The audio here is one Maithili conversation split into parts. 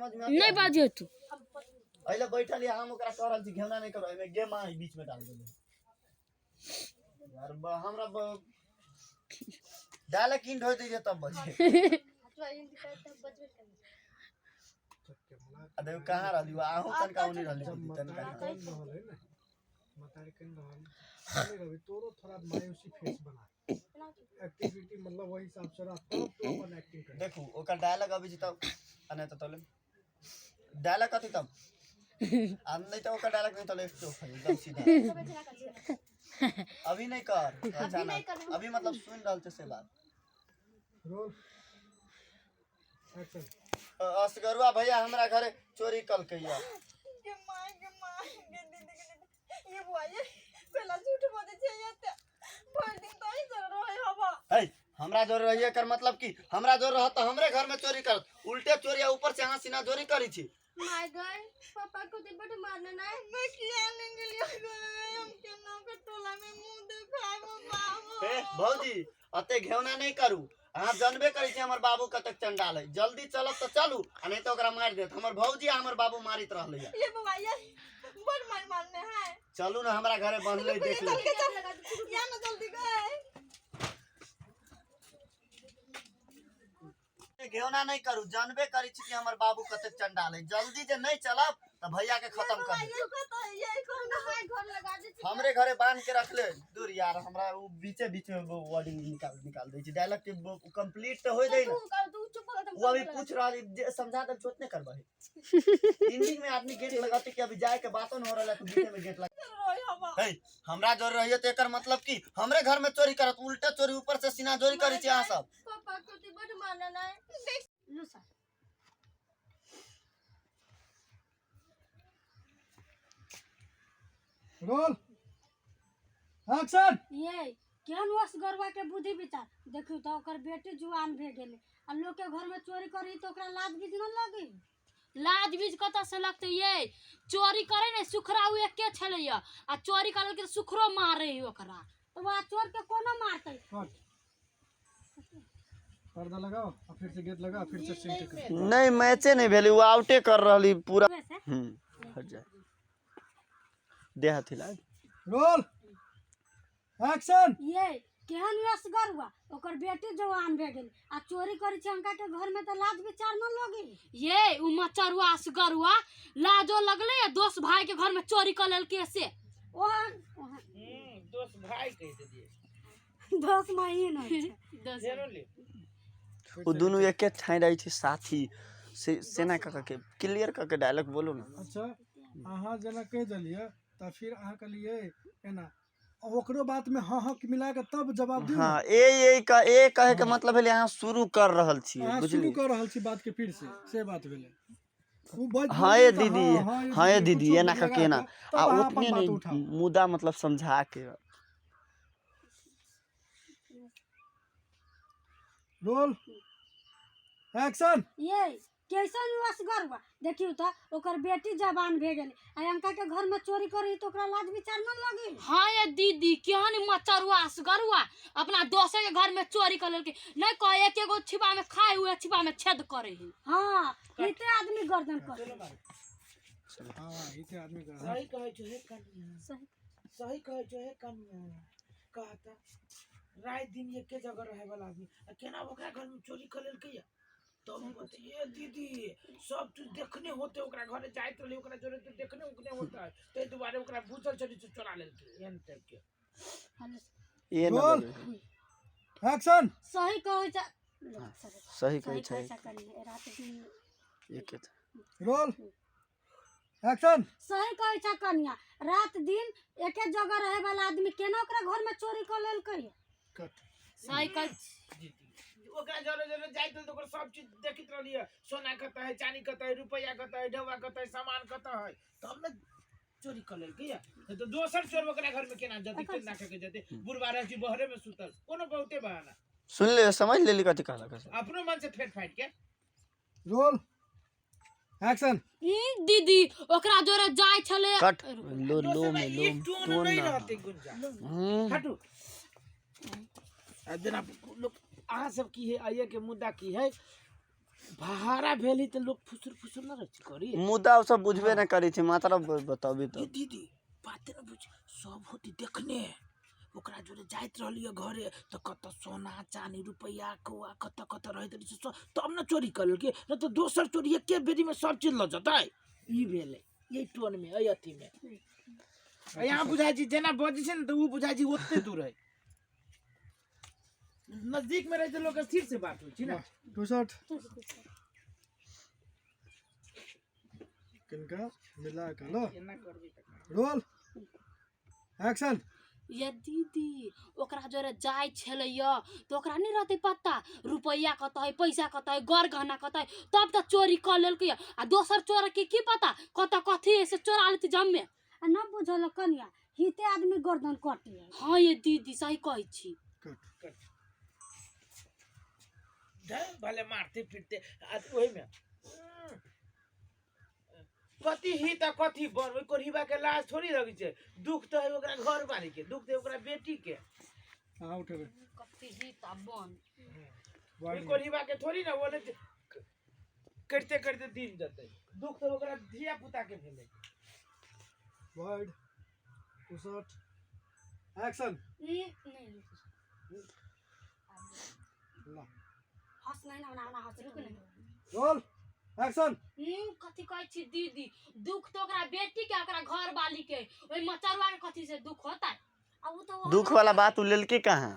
समझ में आते? नहीं बाजियो तू। अइला बैठल है, हम ओकरा कह रहल छी घेवना नहीं करो, एमे गेम आ बीच में डाल देले यार। हमरा डायलॉग इंड होते जे तब बजे। आ देखो कहाँ रहली, आहू तनका ओनी रहली तनका। कौन रहल है ना मतारी कन रहल नहीं रवि, तोरो थोड़ा मायूसी फेस बना, एक्टिविटी मतलब वही हिसाब से रह, तब तू अपन एक्टिंग कर। देखू ओकर डायलॉग अबै छै तब आ नहीं तो तले डायलॉग कथी तब आ नहीं तो ओकर डायलॉग नहीं तले स्टॉप है एकदम सीधा। अभी नहीं कर अचानक, अभी मतलब सुन रहल छै से बात। Roll action. असगरुआ भैया हमरा घरे चोरी कलकै या। गे माय, गे माय, गे दीदी, गे दीदी, ये बुआ ये पहला झूठ बोले छे, ये ते भर दिन तो ही जरूर रहे हवा। है हमरा जोर रहिए कर मतलब कि हमरा जोर रहत तऽ हमरे घर में चोरी करत, उल्टे चोरी आ ऊपर से अहाँ सीना चोरी करी छी। My गए पापा को दे बड़ मारना ना। मैं किया नहीं गेलियो गे, हम केना के टोला में मुंह देखाय बाबू। हे भौजी, अते घेवना नहीं करू, अहाँ जानबे करै छी हमर बाबू कतेक चंडाल है। जल्दी चलब तऽ चलू आ नहीं तऽ ओकरा मारि देत। हमर भौजी आ हमर बाबू मारित रहलै है। ये बुआ ये बड़ मार मारने है। चलू ना हमरा घरे बनलै देख ले। चल के चल या ना जल्दी गए। घेवना नहीं करू, जानबे करै छी कि हमर बाबू कतेक चंडाल है। जल्दी जे नहीं चलब तऽ भैया के खत्म कर देत। ये कहता है ये कौन my घर लगा दे। हमरे घरे बांध के रख ले दूर यार, हमरा उ बीचे बीच में वो वर्डिंग निकाल निकाल दै छै। डायलॉग के कंप्लीट तऽ होय दै ना। तू कर, तू चुप हो, वो अभी पूछ रहा है जे समझा दे चोट नहीं करबा है। एंडिंग में आदमी गेट लगाते कि अभी जाए के बातो न हो रहल है तो बीचे में गेट लगा। रहे हवा। हे हमरा जोर रहिए तो एकर मतलब कि हमरे घर में चोरी करत, उल्टे चोरी ऊपर से सीना चोरी करी छी अहाँ सब। पापा को दे बड़ मारना ना। लो सर। Roll action. ये केहन वश गरबा के बुद्धि विचार देखियो तो ओकर बेटी जुआन भे गेलै आ लोग के घर में चोरी करी तो ओकरा लाज बीज न लगी। लाज बीज कतऽ से लगतै ये? चोरी करे ने सुखरा उ एके छलैया आ चोरी करल के सुखरो मारे है ओकरा, तो वह चोर के कोनो मारतै। कट, पर्दा लगाओ और फिर से गेट लगाओ, फिर से सीन कर। नहीं मैचे नहीं भेली, वो आउटे कर रहली पूरा। वैसे हट जाए दे हाथ हिला। Roll action. ये केहन वश गरुआ ओकर बेटी जवान भे गेल आ चोरी करी छै अंका के घर में तो लाज विचार न लगी। ये उ मचरुआ असगरुआ लाजो लगले या दोस्त भाई के घर में चोरी कर लेलकै से। ओहन दोस्त भाई कह दिए। दोस्त माही न छै। फेरो ले। वो दोनों एके ठाई रहे छै साथी से सेना क के क्लियर क के डायलॉग बोलू ना। अच्छा अहाँ जेना कहि देलियै तऽ फिर अहाँ कहलियै एना ओकरो बात में हाँ हाँ मिला के तब जवाब दियौ। हाँ ए ए का ए कहे के मतलब भेलै अहाँ शुरू कर रहल छियै, अहाँ शुरू बुझलियै? कऽ रहल छी बात के फिर से बात भेलै। उ बाजि हाँ ये देलकै तऽ दीदी, हाँ हाँ ये दीदी, कुछो एना लगा कऽ के एना। कऽ, तब आ अहाँ अपन ओतने बात नहीं उठाउ। मुद्दा मतलब समझा के। Roll action. ये कैसन वसगरुआ देखियो तो ओकर बेटी जवान भे गेलै आ अंका के घर में चोरी करी तो ओकरा लाज विचार न लगी। हाँ ये दीदी केहन मचरुआ असगरुआ अपना दोसे के घर में चोरी कर लेलकै, नहीं कहे एक एगो छिपा में खाए हुए छिपा में छेद करे है। हाँ इते आदमी गर्दन करे। हाँ इते आदमी गर्दन। सही कहै छो हे कनिया, सही। सही कहै छो हे कनिया। कहता रात दिन एके जगह रहे वाला आदमी आ केना ओकरा घर में चोरी कर लेलकै या? तब हम कहते ये दीदी सब तू देखने होते ओकरा घरे जाइत रहली ओकरा जोरे तू देखने उखने होता ताहि दुआरे ओकरा बुझल छली से चोरा लेलकै एहन टाइप के। ये ना रोल। बोलू। एक्शन। सही कहै छै। सही कहै छै। सही कहै छै कनिया, रात दिन एके था। Roll action. सही कहै छै कनिया, रात दिन एके जगह रहे वाला आदमी केना ओकरा घर में चोरी कर लेलकै? कट। सही कहै दीदी ओकरा जरे जरे जाइत रहल तऽ ओकर सब चीज देखैत रहलियै, सोना कतऽ है, चानी कतऽ है, रुपैआ कतऽ है, ढौआ कतऽ है, सामान कतऽ है, तब ने चोरी कर लेलकै या। नहीं तो दोसर चोर ओकरा घर में केना जतै, केना कऽ के जतै? बुढ़बा रहै छै बहरे में सुतल, कोनो बहुते बहाना। सुन ले, समझ लेली कथी कहलक से। अपनो मन से फेट फाट के। Roll action. दीदी ओकरा जोरे जाय छले। कट। लो लो दोसर में ई लो टोन टोन नहीं ना। रहतै गुंजा। हटू। आ जेना लोक अहाँ सब की है, आइए के मुद्दा की है, भाड़ा भेली तऽ लोक फुसुर फुसुर न रहै छै करी। मुदा ओ सब बुझबे नहि करै छै, मात्र बतबी ये तऽ। दीदी बाते न बुझ, सब होती देखने ओकरा जोरे जाइत रहलियै घरे तऽ कतऽ सोना चानी रुपैआ कौआ कतऽ कतऽ रहैत रहै छै सब, तब ने चोरी कऽ लेलकै, नहि तऽ दोसर चोरी एके बेरीमे सब चीज लऽ जेतै। ई भेलै एहि टोनमे, एहि अथीमे। आ यहाँ बुझाइ छै जेना बजै छै ने तऽ ओ बुझाइ छै ओते दूर है, नजदीक में रहै छै लोक स्थिर से बात होइ छै ने। टू शॉट किनका मिला के लो। एना करबै तऽ रोल एक्शन। ये दीदी ओकरा जोरे जाइ छलै तऽ ओकरा नहि रहतै पत्ता, रुपैआ कतऽ है, पैसा कतऽ है, गर गहना कतऽ है, तब तऽ चोरी कऽ लेलकै। आ दोसर चोर के की पता कतऽ कथी है से चोरा लेतै जम्मे। आ न बुझल कनिया, हिते आदमी गर्दन कटी है। हाँ ये दीदी सही कहै छी। कट। धै, भले मारते पीटते आ ओहिमे कथी हित आ कथी बन, ओहि कोढ़ीबा के लाज थोड़ी लगै छै। दुख तऽ है ओकरा घर वाली के, दुख तऽ है ओकरा बेटी के। हाँ उठेबै। कथी हित आ बन ओहि कोढ़ीबा के थोड़ी ने, ओने करिते करिते दिन जेतै। दुख तऽ ओकरा धिया पुता के भेलै। Wide two shot action. नहीं। ला। हंस नहीं ना ओना ओना हंस। रुक नहीं। Roll action. कथी कहै छी दीदी, दुख तऽ ओकरा बेटी के, ओकरा घर वाली के, ओहि मचरुआ के कथी से दुख होतै? आ उ तो दुख वाला बात उ लेलकै कहाँ?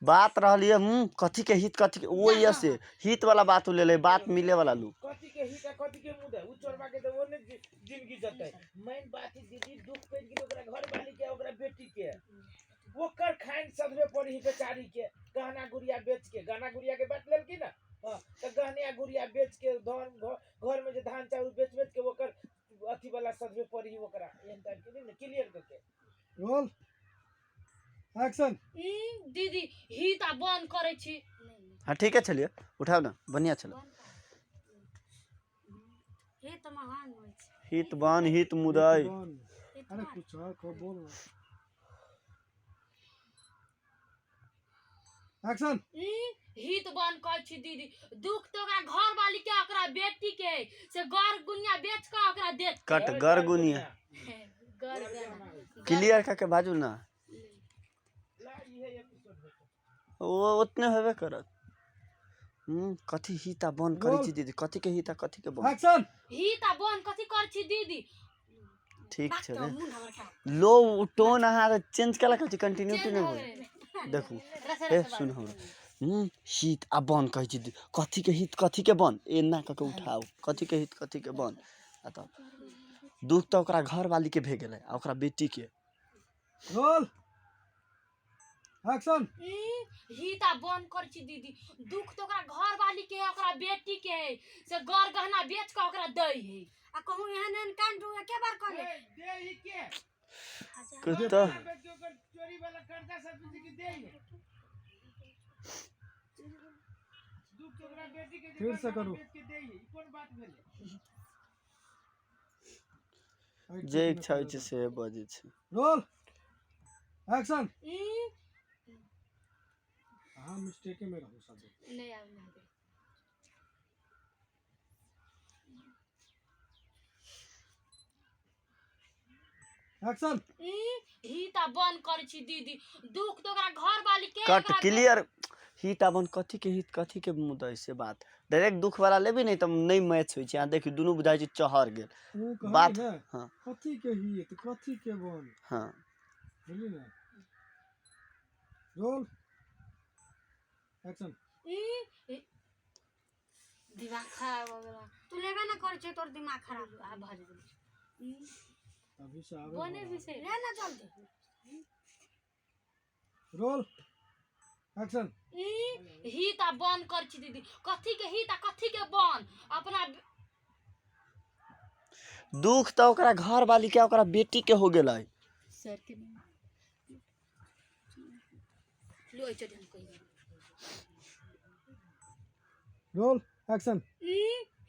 बात रहलियै कथी के हित कथी के ओ ये से हित वाला बात उ लेलै, बात मिले वाला लू। कथी के हित आ कथी के मुदा, उ चोरबा के तऽ ओने जिंदगी जतै। मेन बात है दीदी, दुख पड़ि गेलै ओकरा घर वाली के, ओकरा बेटी के। ओकर खाइन सधबे पड़ी है बेचारी के, गहना गुड़िया बेच के। गहना गुड़िया के बात लेलकी ना, हाँ तऽ गहना गुड़िया बेच के, धान घर में जे धान चाउर बेच बेच के ओकर अथी वाला सधबे पड़ी है ओकरा। एहन टाइप के ने क्लियर करके। Roll action. दीदी हित आ बन करै छी। हाँ ठीके छलियै, उठाउ ने, बढ़िआँ छलै। हित महान होइ छै। हित बन हित मुदई। हित अरे महान। कुछ और को बोल ना। एक्शन। हित बन कहै छी दीदी, दुख तऽ ओकरा घर वाली के, ओकरा बेटी के, से गर गुनिया बेच कऽ ओकरा देत। कट गर गुनिया। गर गहना। क्लियर करके बाजू ना। ला इहे एपिसोड होतै। ओ उतने होबे करत। कथी हित आ बन करै छी दीदी, कथी के हित आ कथी के बन? एक्शन। हित आ बन कथी करै छी दीदी? ठीक बात छै तो रे। मुंह हमर खराब। लो टोन अहाँ चेंज केला कहै छी, कंटिन्यूटी चेंज नहि हो होय। गेलै। देखू रसे ए रसे सुन बाजू। हमरा हित आ बन कहै छी दीदी, कथी के हित कथी के बन, एना कऽ के उठाउ, कथी के हित कथी के बन। आ तब दुख तऽ ओकरा घर वाली के भे गेलै आ ओकरा बेटी के। Roll action. हित आ बन करै छी दीदी, दुख तऽ ओकरा घर वाली के है, ओकरा बेटी के है, से गर गहना बेच कऽ ओकरा दै है। आ कहूँ एहन एहन कांड एके बार कर ले। दे ही के कुत्ता बेच के ओकर चोरी वाला कर्जा सब के दे ही। दुख तऽ ओकरा बेटी के जे फिर से कर्जा करू। बेच के दे ही, ई कोन बात भेलै? जे इच्छा होइ छै से बजै छै। Roll action. अहाँ मिस्टेके में रहू सब। नहीं आब नहीं। एक्शन। हित आ बन करै छी दीदी, दुख तऽ ओकरा घर वाली के, कट ओकरा क्लियर। हित आ बन कथी के हित कथी के मुद्दा से बात डायरेक्ट दुख वाला लेबी नहीं तऽ नहीं मैच होइ छै। अहाँ देखियौ दुनू बुझाइ छै चहर गेल। उ कहली बात ने हाँ। कथी के हित कथी के बन। हाँ बुझली ने। Roll action. दिमाग खराब हो गेला। तू लेबे ना करै छै, तोर दिमाग खराब। आ भऽ जेतै। अभी से आबे बने वाला। भी से ले ना जल्दी। Roll action. हित आ बन करै छी दीदी, कथी के हित आ कथी के बन अपना। दुख तऽ ओकरा घर वाली के, ओकरा बेटी के हो गेलै। सर के लो चढ़ हम कहियो। Roll action.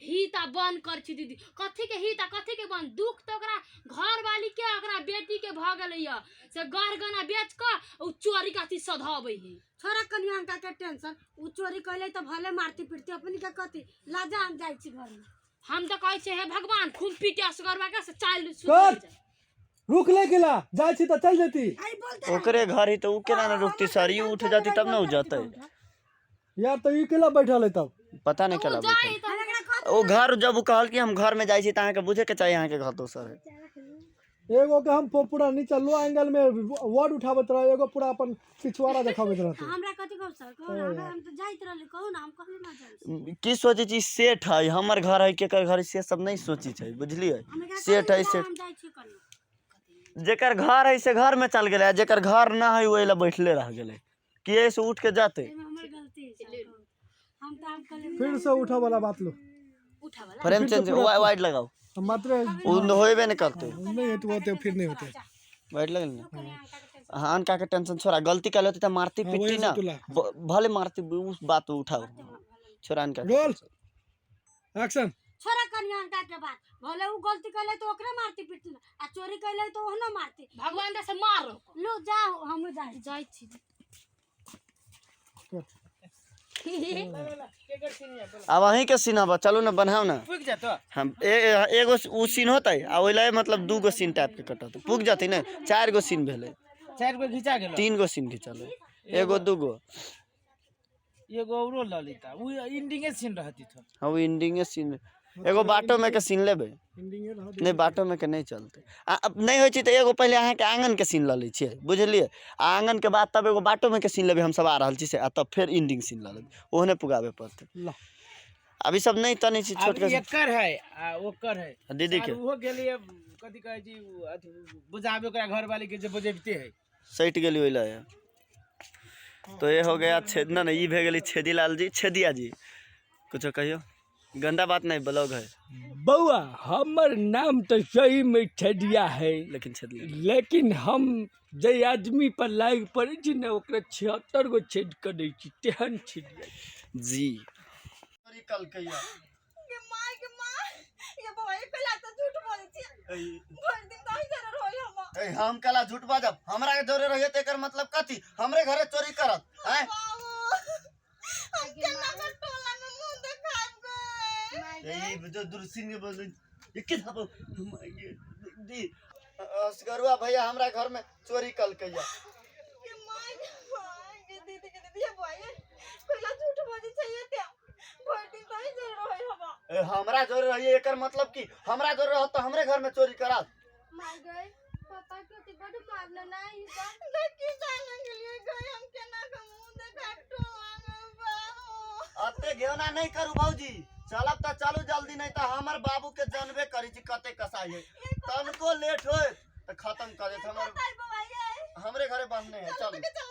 हित आ बन कर छी दीदी। कथी के हित आ कथी के बन? दुख तऽ ओकरा घर वाली के ओकरा बेटी के भऽ गेलै या से गढ़ गना बेच कऽ उ चोरी के अथी सधबै है। छोड़ा कनिया के टेंशन, उ चोरी कैले तऽ भले मारती पीटती, अपनी के कथी लाजा। हम जाइ छी घर में। हम तऽ कहै छियै हे भगवान खूब पीटे असगरवा के से चालि कर। रुक ले केला जाइ छी तऽ चल जेती। आई बोलते ओकरे घर ही तऽ उ केना ने रुकती? सरियो उठ जाती तब ने उ जतै। यार तऽ ई केला बैठल है तब? पता नहीं केला जाइ बैठल। तऽ ओ घर जब उ कहल कि हम घर में जाइ छी तऽ अहाँके बुझे के चाही अहाँके घर दोसर है। एगो के हम पूरा नीचा लो एंगल में वर्ड उठाबैत रह, एगो पूरा अपन पिछवाड़ा देखाबैत रहते। हमरा कथी कहू सर? कहू ना, हमरा हम तऽ जाइत रहली, कहू ना, हम कहली ना जाइ छी। की सोचै छी? सेठ है हमर घर है, केकर घर है से सब नहीं सोची छै, बुझलियै? हम एकरा सेठ कहली है ना, सेठ हम जाइ छी कनी। जेकर घर है से घर में चल गेलै आ जेकर घर ना है ओहि ला बैठले रह गेलै। कि से उठ के जाते? एहिमे हमर गलती है सर, कहू। हम तऽ हम कहली फिर से उठा वाला बात लो। उठावला फ्रेम चेंज, वाइड लगाओ। हम मात्र उ होबे नहीं करते। नहीं होते होते फिर नहीं होते। वाइड लगल ना। हाँ, अनका के टेंशन छोड़ा। गलती कर होती तो मारती हाँ, पिट्टी वही से ना। तुला। भले मारती, उस बात उठाओ, छोड़ा अनका के रोल। टेंशन। एक्शन। छोड़ा कनिया के बात, भले उ गलती कैले तो ओकरे मारती पीटती ना, आ चोरी कैले तो ओहनो मारती। भगवान से मारो। लो जाओ, हमहूँ जाइ। जाइ छी। अब अहीं के सीन हबा, चलू ना बनाओ ना। पुग जातो। हम एगो उ सीन होतै आ ओहि लए मतलब दू गो सीन टाइप के कटत, पुग जतै ने। चारि गो सीन भेलै। चारि गो घिचा गेलो। तीन गो सीन घिचल, एगो दू गो। एगो औरो ल लेता, उ एंडिंगे सीन रहती थो। हाँ, वो एंडिंगे सीन। एगो बाटो में के सीन लेबै। एंडिंगे रह। नहि, बाटो में के नहि चलतै। आ अब नहि होइ छै तऽ एगो पहिले अहाँके आङन के सीन लऽ लै छियै, बुझलियै? आ आङन के बाद तब एगो बाटो में के सीन लेबै, हम सब आ रहल छी से, आ तब फेर एंडिंग सीन लऽ लेबै। ओहने पुगाबे पड़तै। ला। अभी सब नहि तनै छी अब छोटका। एकर है आ ओकर है। दीदी के आर उहो गेलिए कथी कहै छी उ अथी बुझाबे ओकरा घरवाली के जे बुझेबते है। सटि गेली ओहि लए। तो ये हो गया छेद ना, ई भे गेली छेदीलाल जी। छेदिया जी, कुछो कहियो, गंदा बात नहीं, ब्लॉग है। बौआ, हमर नाम तऽ सही में छेदिया है। लेकिन छेदली। लेकिन हम जे आदमी पर लागि पड़ै छी ने, ओकरा 76 गो छेद कऽ दै छी, तेहन छेदिया। जी। गे माय, गे माय, ये बौआ, ये पहला तऽ झूठ बोलै छी, भरि दिन तऽ अहीं जरे रहै हम। ए, हम कला झूठ बाजब? हमरा के जोरे रहिए तऽ एकर मतलब कथी? हमरे घरे चोरी करत आँय? बाबू, हम केना के टोला में मुंह देखायब गे? ए, जो दुर्सिन के बोल एके धाबो दी। असगरुआ भैया हमरा घर में चोरी कलकैया। गे माय, गे माय, गे दीदी, गे दीदी, ये बौआ, ये पहला झूठ बोलै छै, ये ते भरि दिन तऽ अहीं जरे रहै हम। ए, हमरा जोरे रहिए एकर मतलब की? हमरा जोरे रहत तऽ हमरे घर में चोरी करत? माय गए, पापा के ओते बड मारलो ना ई सब की जाने गेलिए गए, हम केना के मुंह देखायब टोला में बाबू? अते घेवना नहीं करू भौजी। चलब तऽ चलू जल्दी, नहीं तऽ हमर बाबू के जानबे करी छी कते कसाई है। तनको लेट होय तऽ खत्म कर देत हमर। बताइ बौआ, ये हमरे घरे बांधने है, चलू। के चल।